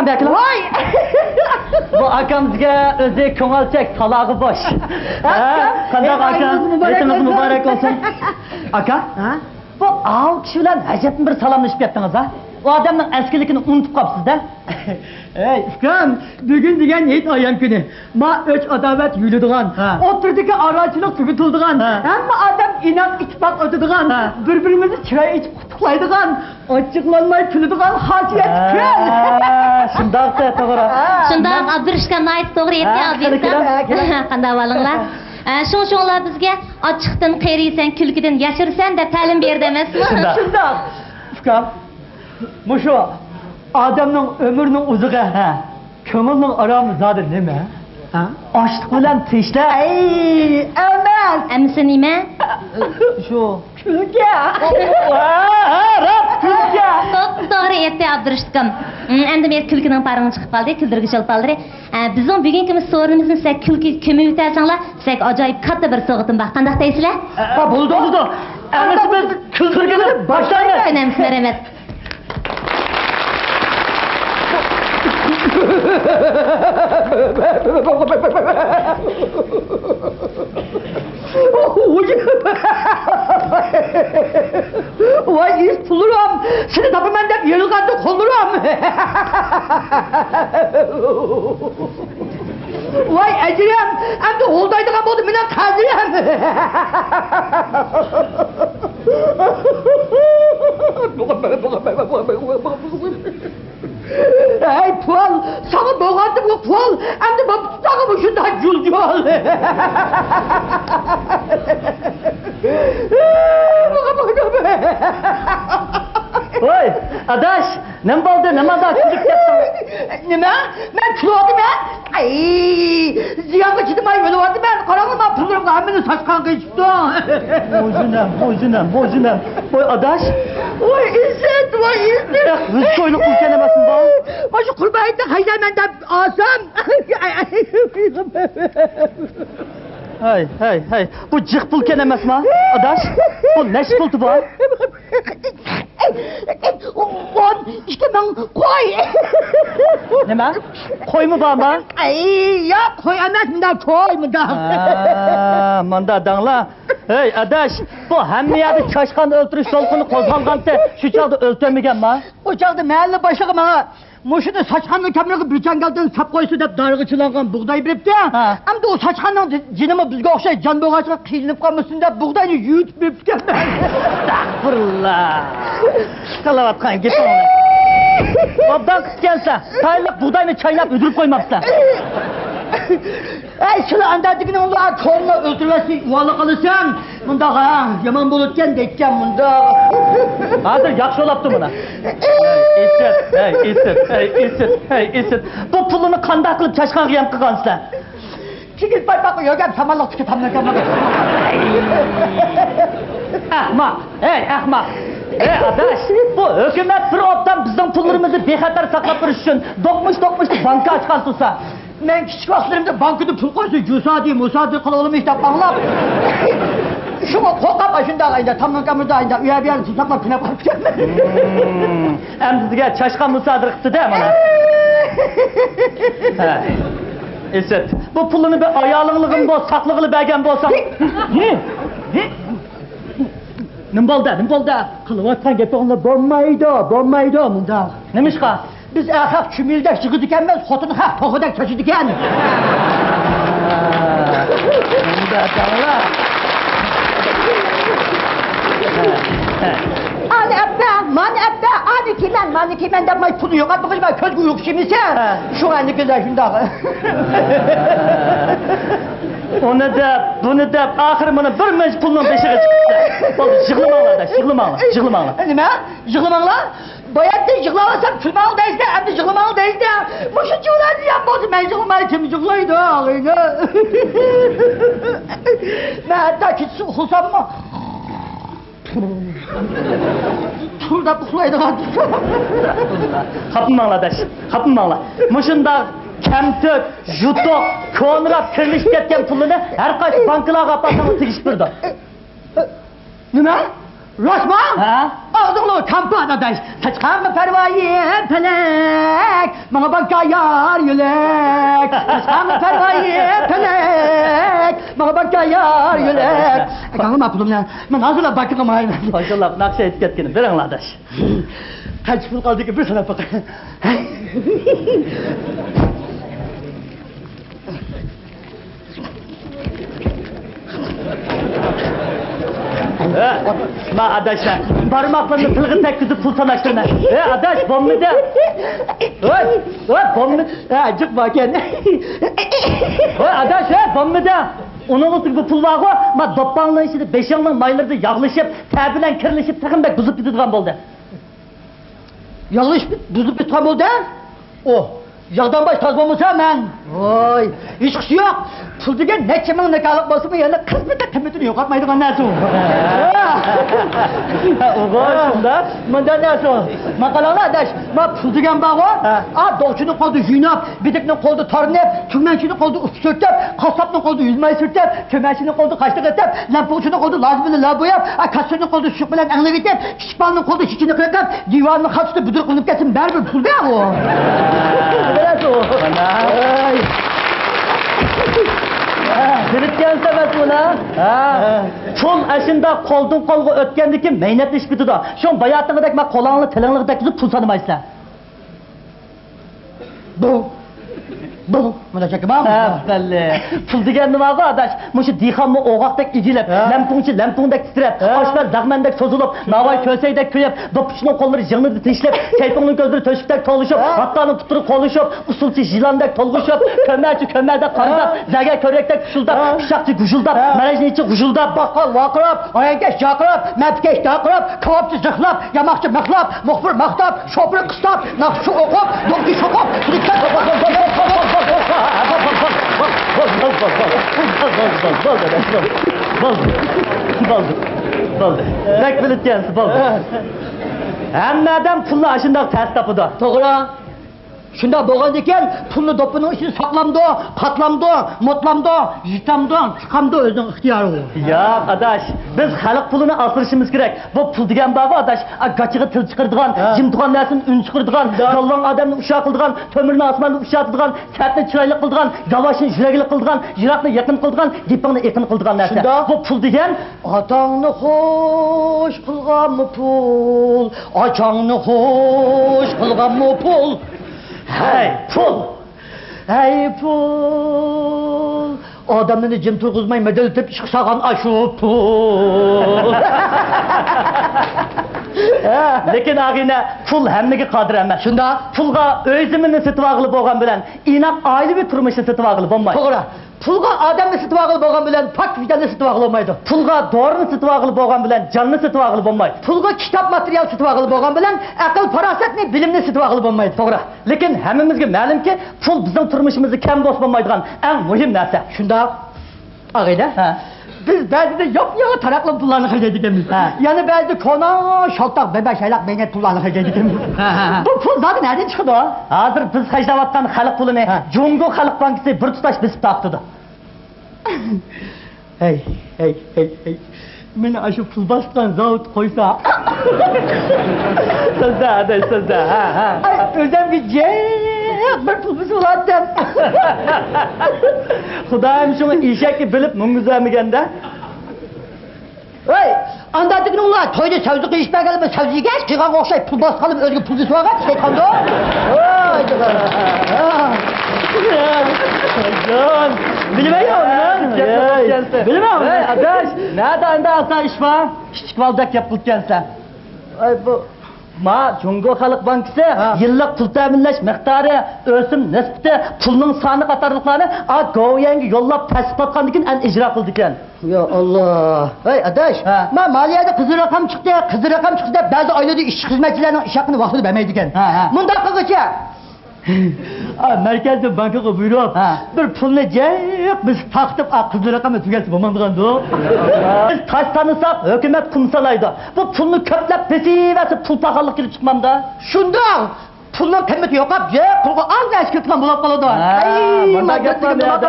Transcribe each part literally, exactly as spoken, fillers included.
ۋاي! بۇ ئاكامىزگە ئۆزى كۆڭۈلچەك، سالاغا بوش. ھە؟ قانداق ئاكا؟ ھېيتىڭىز مۇبارەك بولسۇن. ئاكا؟ ھە؟ بۇ ئاۋۇ كىشى بىلەن ئەجەبمۇ بىر سالاملىشىپ كەتتىڭىز ھە؟ ئۇ ئادەمنىڭ ئەسكىلىكىنى ئۇنتۇپ قاپسىز-دە. ھەي ئۇكام، بۈگۈن دېگەن ھېيت ئايەم كۈنى. ما ئۆچ ئاداۋەت يۇيۇلىدىغان، ھە. ئوتتۇرىدىكى ئاراچىلىق تۈگىتىلىدىغان، ھە. ھەممە ئادەم ئىناق ئىتتىپاق ئۆتىدىغان، ھە. بىر-بىرىمىزنى چىراي ئېچىپ قۇتلۇقلايدىغان، ئاچچىقلانماي كۈلىدىغان خاسىيەتلىك كۈن. ھە، شۇنداق، توغرا. شۇنداق، ئابدۇرۇشكان ناھايىتى توغرا ئېيتتى، ھە، ئابدۇرۇشكان. قېنى، قېنى. قانداق ئەھۋالىڭلار؟ ئە، شۇڭ، شۇڭلار بىزگە ئاچچىقتىن قېرىيسەن، كۈلكىدىن ياشىرىسەن دەپ تەلىم بېرىدۇ ئەمەسمۇ؟ شۇنداق. شۇنداق. ئۇكام، مۇشۇ ئادەمنىڭ ئۆمرىنىڭ ئۇزىقى، ھە، كۆڭۈلنىڭ ئارامى زادى نېمە؟ ھە؟ ئاشلىق بىلەن تىنچلىق. ئەي، ئەمەس. ئەمىسە نېمە؟ شۇ. كۈلكە. ھە، ھە، راست كۈلكە. توپتوغرا ئېيتتى ئابدۇرۇشتۇكام. ئەمدى مېنىڭ كۈلكىنىڭ پارىڭى چىقىپ قالدى، كۈلدۈرگۈچى بولۇپ قالدى. ئە، بىزنىڭ بۈگۈنكى سورۇنىمىزنى سىلەر كۈلكىگە كۆمۈۋېتەرسەڭلار، سىلەرگە ئاجايىپ كاتتا بىر سوۋغىتىم بار. قانداق دەيسىلەر؟ ھە، بولىدۇ. بولىدۇ. ئەمىسە بىز كۈلدۈرگىلى باشلايمىز. ئەمىسە رەھمەت. ۋاي ئىز پۇللىرىم، سېنى تاپىمەن دەپ يېرىلغانتى قوللىرىم. ۋاي ئەجرىم، ئەمدى غولدايدىغان بولدى مېنىڭ قەدرىم. ھەي پۇل، ساڭا بولغانتى بۇ پۇل، ئەمدى بوپتۇ تاغا مۇشۇنداق جۇل-جۇل. ۋاي ئاداش، نېمە بولدى؟ نېمانداق كۈلۈپ كەتتىڭ؟ نېمە؟ مەن كۈلۈۋاتىمەن؟ ئەي، زىيانغا چىدىماي ئۆلۈۋاتىمەن. قاراڭلار، مانا پۇللىرىمغا ھەممىنى ساچقان قېچىپتۇ. بوجۇنەم، بوجۇنەم، بوجۇنەم. ۋاي ئاداش. ۋاي ئىززەت، ۋاي ئىززەت. ئېھ، ۋىز تويلۇق پۇلكەن ئەمەسمۇ بۇ؟ مانا شۇ قۇربان ھېيتنى خەجلەرمەن دەپ ئالسام. ھەي، ھەي، ھەي. بۇ جىق پۇلكەن ئەمەسما ئاداش؟ بۇ نەچچە پۇلتى بۇ؟ ئون ئىككى مىڭ قوي. نېمە؟ قويمۇ بارما؟ ئەي، ياق، قوي ئەمەس، مۇنداق قوي، مۇنداق. ھە، مۇنداق دەڭلا. ھەي ئاداش، بۇ ھەممە يەردە چاشقان ئۆلتۈرۈش دولقۇنى قوزغالغانتى، شۇ چاغدا ئۆلتۈرمىگەنما؟ ئۇ چاغدا مەھەللە باشلىقى ماڭا مۇشۇنى ساچقاننىڭ كەمرىكى بىر چاڭگالدىن ساپ قويسا دەپ دارغا چىلانغان بۇغداي بېرىپتۇ. ھە. ئەمدى ئۇ ساچقاننىڭ جېنىمۇ بىزگە ئوخشاش جان بولغاچقا قىينىلىپ قالمىسۇن دەپ بۇغداينى يۇيۇتۇپ بېرىپتىكەن. ئەستەغپۇرۇللا. قىلىۋاتقان گېپىڭنى. ئوبدان قىپتىكەنسەن. تايىنلىق بۇغداينى چايناپ ئۆلتۈرۈپ قويماپسەن. ئەي، سىلە ئاندا دېگىنىڭلار كونىلار ئۆلتۈرۈۋەتسە ئۇۋالىق ئالىسەن. مۇنداق ھە، يامان بولىدىكەن دەيدىكەن مۇنداق. ھازىر ياخشى بولاپتۇ مانا. ھەي ئىسىت، ھەي ئىسىت، ھەي ئىسىت، ھەي ئىسىت. بۇ پۇلنى قانداق قىلىپ چاشقانغا يەم قىلغانسىلەر؟ چېكىت پايپاققا يۆگەپ سامانلىقتىكى تاملىكانلارغا. ئەخمەق، ھەي ئەخمەق. ھەي ئاداش، بۇ ھۆكۈمەت بىر ئوبدان بىزنىڭ پۇللىرىمىزنى بىخەتەر ساقلاپ تۇرۇش ئۈچۈن دوقمۇش دوقمۇش بانكا ئاچقان تۇرسا، مەن كىچىك ۋاقىتلىرىمدا بانكىدا پۇل قويسا، جۇسادى، مۇسادى قىلىۋالىمىش دەپ ئاڭلاپ، شۇڭا قورقۇپ ئاشۇنداق ئەيدە، تامنىڭ كامېردا ئەيدە، ئۇيەر بۇيەردە پۇل ساقلاپ كۈنەپ قاپتىكەن. ئەمدى دېگەن چاشقان مۇسادىرە قىپتۇ-دە مانا. ھە. ئىسىت، بۇ پۇلنى بىر ئايالىڭلىغىمۇ بولسا، ساقلىغىلى بەرگەن بولساڭ. نېمە بولدى؟ نېمە بولدى؟ قىلىۋاتقان گېپىڭلار بولمايدۇ، بولمايدۇ مۇنداق. نېمىشقا؟ بىز ئەخەق چۈمۈلىدەك يىغىدىكەنمىز، خوتۇن خەق توخۇدەك چاچىدىكەن. مۇنداق دەڭلار. ئانى ئەپتە، مانى ئەپتە، ئانى كىيمەن، مانى كىيمەن دەپ ماي پۇلنى يوقاتمىغىچ ماي كۆزگە ئۇيقۇ چىمىسە. شۇ ئەنە كۆزلەر شۇنداق. ئۇنى دەپ، بۇنى دەپ، ئاخىرى مانا بىر مۇنچە پۇلنىڭ بېشىغا چىقىپتۇ. بولدى، يىغلىماڭلار، يىغلىماڭلار، يىغلىماڭلار. نېمە؟ يىغلىماڭلار؟ باياتتىن يىغلاۋاتسام كۈلمەڭلار دەيسىلەر، ئەمدى يىغلىماڭلار دەيسىلەر. مۇشۇنچە ئۇلار زىيان بولسا مەن يىغلىماي كىم يىغلايدۇ؟ مەن ھەتتا كېچىسى ئۇخلىساممۇ تۇر دەپ ئۇخلايدىغان. خاپىماڭلار ئاداش، خاپىماڭلار. مۇشۇنداق كەمتۈك، يۇتۇق، كونىراپ كىرلىشىپ كەتكەن پۇلنى ھەر قايسى بانكىلارغا ئاپارساڭلار تېگىشىپ بېرىدۇ. نېمە؟ راستمۇ؟ ھە؟ ئاغزىڭلار كامپات ئاداش. ساچقانغا پەرۋايى پەلەك، ماڭا بانكا يار يۆلەك. ساچقانغا پەرۋايى پەلەك، ماڭا بانكا يار يۆلەك. ئاكاڭلار ما پۇلۇمنى، مەن ھازىرلا بانكىغا ماڭاي. ماشاللا، ناخشا ئېيتىپ كەتكىنى بېرىڭلار ئاداش. قانچە پۇل قالدىكىن، بىر ساناپ باقاي. ھە، ما ئاداشلار، بارماقلىرىمنى تىلغا تەگكۈزۈپ پۇل ساناشتۇرىمەن. ھە ئاداش، بولمىدى. ھوي، ھوي، بولمىدى. ھە، جىق باركەن. ھوي ئاداش، ھە، بولمىدى. ئۇنىڭ ئۈستىگە بۇ پۇل بارغۇ، ما دوپپاڭنىڭ ئىچىدە بېشىڭنىڭ مايلىرىدا ياغلىشىپ، تەر بىلەن كىرلىشىپ، تېخىمۇ بەك بۇزۇپ كېتىدىغان بولدى. ياغلىشىپ بۇزۇپ كەتكەن بولدى. ئۇ ياغدان باش تاز بولمىسا مەن. ۋاي، ھېچقىسى يوق. پۇل دېگەن نەچچە مىڭ نىكاھلىق بولسىمۇ، يەنە قىممىتى قىممىتىنى يوقاتمايدىغان نەرسە ئۇ. ھە، ئۇغۇ، شۇنداق. مۇنداق نەرسە ئۇ. ماقالاڭلار ئاداش، ما پۇل دېگەن بارغۇ. ھە. ئا، دوغچىنىڭ قولىدا يۇيناپ، بېدىكنىڭ قولىدا تارىنىپ، تۈگمەنچىنىڭ قولىدا ئۇسسۇل سۈرتۈپ، قاسساپنىڭ قولىدا يۈز ماي سۈرتۈپ، كۆمەچىنىڭ قولىدا قاشتىقى ئېتىپ، لەمپۇڭچىنىڭ قولىدا لازا بىلەن لا بوياپ، ئا، كاسسىرنىڭ قولىدا شۇ بىلەن ئەڭلىك ئېتىپ، كىچىك بالىنىڭ قولىدا چېچىنى قىرقىپ، دىۋاننىڭ خالتىسىدا بۇدرۇقلىنىپ كەتسىمۇ بەرىبىر پۇل-دە ئۇ. بىلەسىز ئۇ. مانا. ئەي. بىلىپ كەلسە مەسئۇل، ھە؟ ھە. پۇل ئاشۇنداق قولدىن قولغا ئۆتكەندىن كېيىن مەينەتلىشىپ كېتىدۇ. شۇ باياتىنقىدەك مانا قولۇڭلارنى تىلىڭلارغا تەگكۈزۈپ پۇل سانىمايسىلەر. بۇ، بۇ، مۇنداق چەككە بار. ھە، بەللى. پۇل دېگەن نېمە بار ئاداش؟ مۇشۇ دېھقانمۇ ئوغاقتەك ئېگىلىپ، ھە. لەمپۇڭچى لەمپۇڭدەك تىترەپ، ھە. ئاشپەز لەغمەندەك سوزۇلۇپ، شۇنداق. ناۋاي كۆسەيدەك كۆيۈپ، دوپپىچىنىڭ قوللىرى يىڭنىدا تېشىلىپ، سەيپۇڭنىڭ كۆزلىرى تۆشۈكتەك توۋلىشىپ، ھە. ھاتتانىڭ پۇتلىرى قوللىشىپ، ئۇسسۇلچى يىلاندەك تولغىشىپ، كۆمەچى كۆمەدەك قارىداپ، ھە. زەگەر كۆرەكتەك پۇشۇلداپ، ھە. پىچاقچى گۇژۇلداپ، ھە. مەرەجنىچى غۇژۇلداپ، باققال ۋارقىراپ، ئايەنكەش جارقىراپ، مەپىكەش دارقىراپ، كاۋاپچى زىخلاپ، ياماقچى مىخلاپ، مۇخبىر ماختاپ، شوپۇر قىستاپ، ناخشىچى ئوقۇپ، دوقچى شوقۇپ، سۈرۈكتە توقۇپ. بولدى، بولدى، بولدى، بولدى، بولدى. بەك بىلىدىكەنسىز، بولدى. ھەممە ئادەم پۇلنى ئاشۇنداق تەس تاپىدۇ. توغرا. شۇنداق بولغاندىكىن، پۇلنى دوپپىنىڭ ئىچىدە ساقلامدۇ، قاتلامدۇ، مۇتلامدۇ، يىتامدۇ، چىقامدۇ، ئۆزىنىڭ ئىختىيارى ئۇ. ياق، ئاداش، بىز خەلق پۇلىنى ئاسرىشىمىز كېرەك. بۇ پۇل دېگەن بارغۇ، ئاداش، ئا، گاچىغا تىل چىقىرىدىغان، ھە. جىم تۇرغان نەرسىنى ئۈن چىقىرىدىغان، شۇنداق. گالۋاڭ ئادەمنى ئۇششاق قىلىدىغان، تۆمۈرنى ئاسماندا ئۇششاق قىلىدىغان، سەتنى چىرايلىق قىلىدىغان، ياۋاشنى يۈرەكلىك قىلىدىغان، يىراقنى يېقىن قىلىدىغان، گېپىڭنى ئېقىن قىلىدىغان نەرسە. شۇنداق. بۇ پۇل دېگەن. ئاتاڭنى خوش قىلغانمۇ پۇل، ئاچاڭنى خوش قىلغانمۇ پۇل. ھەي، پۇل! ھەي، پۇل! ئادەملەرنى جىم تۇرغۇزماي مىدىرلىتىپ ئىشقا سالغان ئاشۇ پۇل. لېكىن ئاغىنە، پۇل ھەممىگە قادىر ئەمەس. شۇنداق. پۇلغا ئۆي زېمىننى سېتىۋالغىلى بولغان بىلەن ئىناق ئائىلىۋى تۇرمۇشنى سېتىۋالغىلى بولمايدۇ. توغرا. پۇلغا ئادەمنى سېتىۋالغىلى بولغان بىلەن پاك ۋىجداننى سېتىۋالغىلى بولمايدۇ. پۇلغا دورىنى سېتىۋالغىلى بولغان بىلەن جاننى سېتىۋالغىلى بولمايدۇ. پۇلغا كىتاب ماتېرىيال سېتىۋالغىلى بولغان بىلەن ئەقىل پاراسەتنى، بىلىمنى سېتىۋالغىلى بولمايدۇ. توغرا. لېكىن ھەممىمىزگە مەلۇمكى، پۇل بىزنىڭ تۇرمۇشىمىزدا كەم بولسا بولمايدىغان ئەڭ مۇھىم نەرسە. شۇنداق. ئاغىنە، ھە. بىز بەزىدە ياپياڭى تاراقلىما پۇللارنى خەجلەيدىكەنمىز. ھە. يەنە بەزىدە كونا، شالتاق، بەبە، شايلاق، مەينەت پۇللارنى خەجلەيدىكەنمىز. ھە، ھە، ھە. بۇ پۇل زادى نەدىن چىقىدۇ؟ ھازىر بىز خەجلەۋاتقان خەلق پۇلىنى ھە. جۇڭگو خەلق بانكىسى بىر تۇتاش بېسىپ تارقىتىدۇ. ھەي، ھەي، ھەي، ھەي. مېنى ئاشۇ پۇل باسقان زاۋۇت قويسا. سۆزلە، ئاداش، سۆزلە. ھە، ھە. ئاي، ئۆزۈمگە جىق بىر پۇل بېسىۋالاتتىم. خۇدايىم شۇڭا ئېشەككە بىلىپ مۈڭگۈزەرمىگەندە. ھەي، ئانداق دېگىنىڭلار، تويدا سەۋزە قىيىشىپ بەرگەنلىرى سەۋزىگە قىيغانغا ئوخشاي پۇل باسقانلىرى ئۆزىگە پۇل بېسىۋالغان ئىشلەيدىغاندۇ. ۋاي، جان. بىلمەيمەن. بىلمەيمەن. ئەي، ئاداش، نەدە ئەمدى ئاسان ئىش بار؟ كىچىك بالىدەك گەپ قىلىدىكەنسەن. ئەي، بۇ ما جۇڭگو خەلق بانكىسى ھە. يىللىق پۇل تەمىنلەش مىقدارى، ئۆسۈم نىسبىتى، پۇلنىڭ سانى قاتارلىقلارنى ئا گوۋۇيۈەنگە يوللاپ تەستىقلاتقاندىن كېيىن ئەنە ئىجرا قىلىدىكەن. يا ئاللا. ھەي، ئاداش، ھە. ما مالىيەدە قىزىل رەقەم چىقتى، قىزىل رەقەم چىقتى دەپ بەزى ئايلاردا ئىشچى-خىزمەتچىلەرنىڭ ئىش ھەققىنى ۋاقتىدا بەرمەيدىكەن. ھە، ھە. مۇنداق قىلغۇچە. ئا، مەركەزدىن بانكىغا بۇيرۇپ، ھە. بىر پۇلنى جىق بېسىپ تارقىتىپ، ئا، قىزىل رەقەمنى تۈگەتسە بولمامدىغاندۇ؟ بىز تاش سانىساق، ھۆكۈمەت قۇم سانايدۇ. بۇ پۇلنى كۆپلەپ بېسىۋەرسە، پۇل پاخاللىق كېلىپ چىقمامدا؟ شۇنداق. پۇلنىڭ قىممىتى يوقاپ، جىق قۇرغا ئاز نەرسە كېتىدىغان بولۇپ قالىدۇ. ھە، ئەي، مۇنداق گەپ بار بۇ يەردە.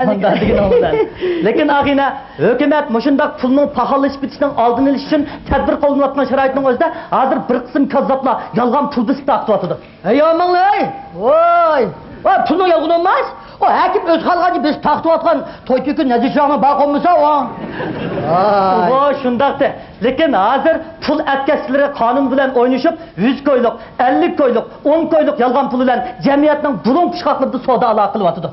مۇنداق دېگىنىڭ بىلەن. لېكىن ئاغىنە، ھۆكۈمەت مۇشۇنداق پۇلنىڭ پاخاللىشىپ كېتىشىنىڭ ئالدىنى ئېلىش ئۈچۈن تەدبىر قوللىنىۋاتقان شارائىتنىڭ ئۆزىدە ھازىر بىر قىسىم كاززاپلار يالغان پۇل بېسىپ تارقىتىۋاتىدۇ. ھەي، ئامانلار، ۋاي! ۋاي، پۇلنىڭ يالغىنى بولماس. ئۇ ھەركىم ئۆز خالىغانچە بېسىپ تارقىتىۋاتقان توي تۆكۈن نەزىر چىراغنىڭ بار قولمىسا ئۇ. ۋاي. ئۇ شۇنداقتى. لېكىن ھازىر پۇل ئەتكەسچىلىرى قانۇن بىلەن ئوينىشىپ، يۈز كويلۇق، ئەللىك كويلۇق، ئون كويلۇق يالغان پۇل بىلەن جەمئىيەتنىڭ بۇلۇڭ پۇچقاقلىرىدا سودا ئالاقە قىلىۋاتىدۇ.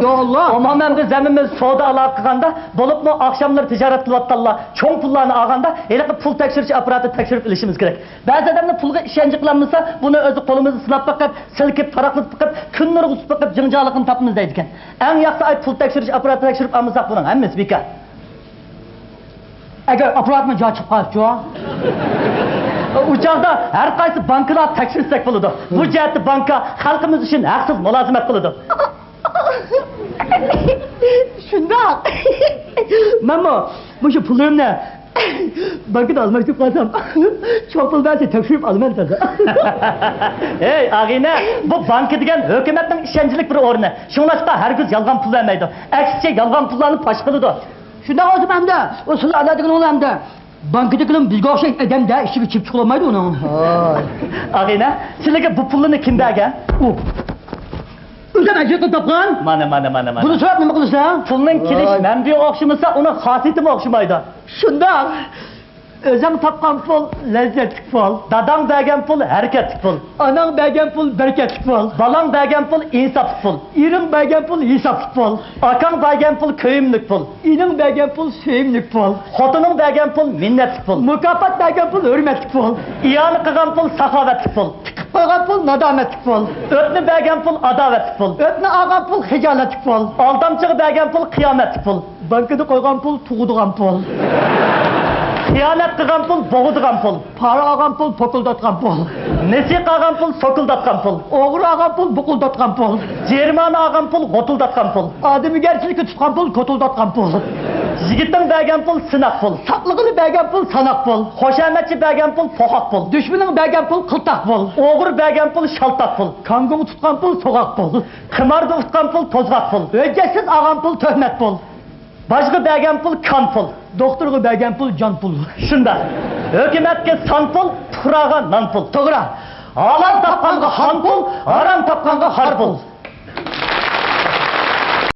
يا ئاللا! ئومۇمەن بىز ھەممىمىز سودا ئالاقە قىلغاندا، بولۇپمۇ ئاخشاملىرى تىجارەت قىلىۋاتقانلار چوڭ پۇللارنى ئالغاندا، ھېلىقى پۇل تەكشۈرۈش ئاپپاراتىدا تەكشۈرۈپ ئېلىشىمىز كېرەك. بەزى ئادەملەر پۇلغا ئىشەنچ قىلالمىسا، بۇنى ئۆزى قولىمىزدا سىلاپ بېقىپ، سىلكىپ، تاراقلىتىپ بېقىپ، كۈن نۇرىغا تۇتۇپ بېقىپ، جىڭجالىقىنى تاپىمىز دەيدىكەن. ئەڭ ياخشى ئاي پۇل تەكشۈرۈش ئاپپاراتىدا تەكشۈرۈپ ئالمىساق، بۇنىڭ ھەممىسى بىكار. ئەگەر ئاپپاراتمۇ جا چىقىپ قالسىچۇ؟ ئۇ چاغدا ھەر قايسى بانكىلار تەكشۈرسەك بولىدۇ. بۇ جەھەتتە بانكا خەلقىمىز ئۈچۈن ھەقسىز مۇلازىمەت قىلىدۇ. شۇنداق. مەنمۇ مۇشۇ پۇللىرىمنى بانكىدا ئالماشتۇرۇپ قالسام، چوڭ پۇل بەرسە تەكشۈرۈپ ئالىمەن تازا. ھەي، ئاغىنە، بۇ بانكا دېگەن ھۆكۈمەتنىڭ ئىشەنچلىك بىر ئورنى. شۇڭلاشقا ھەرگىز يالغان پۇل بەرمەيدۇ. ئەكسىچە يالغان پۇللارنى پاش قىلىدۇ. شۇنداق بولسىمۇ ئەمدى ئۇ سىلەر ئەلا دېگىنىڭلار ئەمدى بانكىدىكىلىرمۇ بىزگە ئوخشاش ئادەمدە، ئىشىكى چىپ چۇقۇلمايدۇ ئۇنىڭ. ھاي. ئاغىنە، سىلىگە بۇ پۇللارنى كىم بەرگەن؟ ئۇ. ئۆزۈم ئەجىر قىلىپ تاپقان. مانا، مانا، مانا، مانا. بۇنى سوراپ نېمە قىلىسەن؟ پۇلنىڭ كېلىش مەنبىيى ئوخشىمىسا، ئۇنىڭ خاسىيىتىمۇ ئوخشىمايدۇ. شۇنداق. ئۆزۈڭ تاپقان پۇل لەززەتلىك پۇل. داداڭ بەرگەن پۇل ھەرىكەتلىك پۇل. ئاناڭ بەرگەن پۇل بەرىكەتلىك پۇل. بالاڭ بەرگەن پۇل ئىنساپلىق پۇل. ئېرىڭ بەرگەن پۇل ھېسابلىق پۇل. ئاكاڭ بەرگەن پۇل كۆيۈملۈك پۇل. ئىنىڭ بەرگەن پۇل سۆيۈملۈك پۇل. خوتۇنۇڭ بەرگەن پۇل مىننەتلىك پۇل. مۇكاپات بەرگەن پۇل ھۆرمەتلىك پۇل. ئىئانە قىلغان پۇل ساخاۋەتلىك پۇل. تىقىپ قويغان پۇل نادامەتلىك پۇل. ئۆتنە بەرگەن پۇل ئاداۋەتلىك پۇل. ئۆتنە ئالغان پۇل خىجالەتلىك پۇل. ئالدامچىغا بەرگەن پۇل قىيامەتلىك پۇل. بانكىدا قويغان پۇل تۇغىدىغان پۇل. خىيانەت قىلغان پۇل بوغىدىغان پۇل. پارا ئالغان پۇل پوكۇلداتقان پۇل. نېسى قالغان پۇل سوكۇلداتقان پۇل. ئوغرى ئالغان پۇل بۇقۇلداتقان پۇل. جېرىمانە ئالغان پۇل غوتۇلداتقان پۇل. ئادىمىگەرچىلىككە تۇتقان پۇل كوتۇلداتقان پۇل. يىگىتىڭ بەرگەن پۇل سىناق پۇل. ساقلىغىلى بەرگەن پۇل ساناق پۇل. خۇشامەتچى بەرگەن پۇل پوقاق پۇل. دۈشمىنىڭ بەرگەن پۇل قىلتاق پۇل. ئوغرى بەرگەن پۇل شالتاق پۇل. كاڭگۇڭ تۇتقان پۇل سوغاق پۇل. قىماردا ئۇتقان پۇل توزغاق پۇل. ھۆججەتسىز ئالغان پۇل تۆھمەت پۇل. باجغا بەرگەن پۇل كان پۇل. دوختۇرغا بەرگەن پۇل جان پۇل. شۇنداق. ھۆكۈمەتكە سان پۇل، پۇقراغا نان پۇل. توغرا. ھالال تاپقانغا خان پۇل، ھارام تاپقانغا خار پۇل.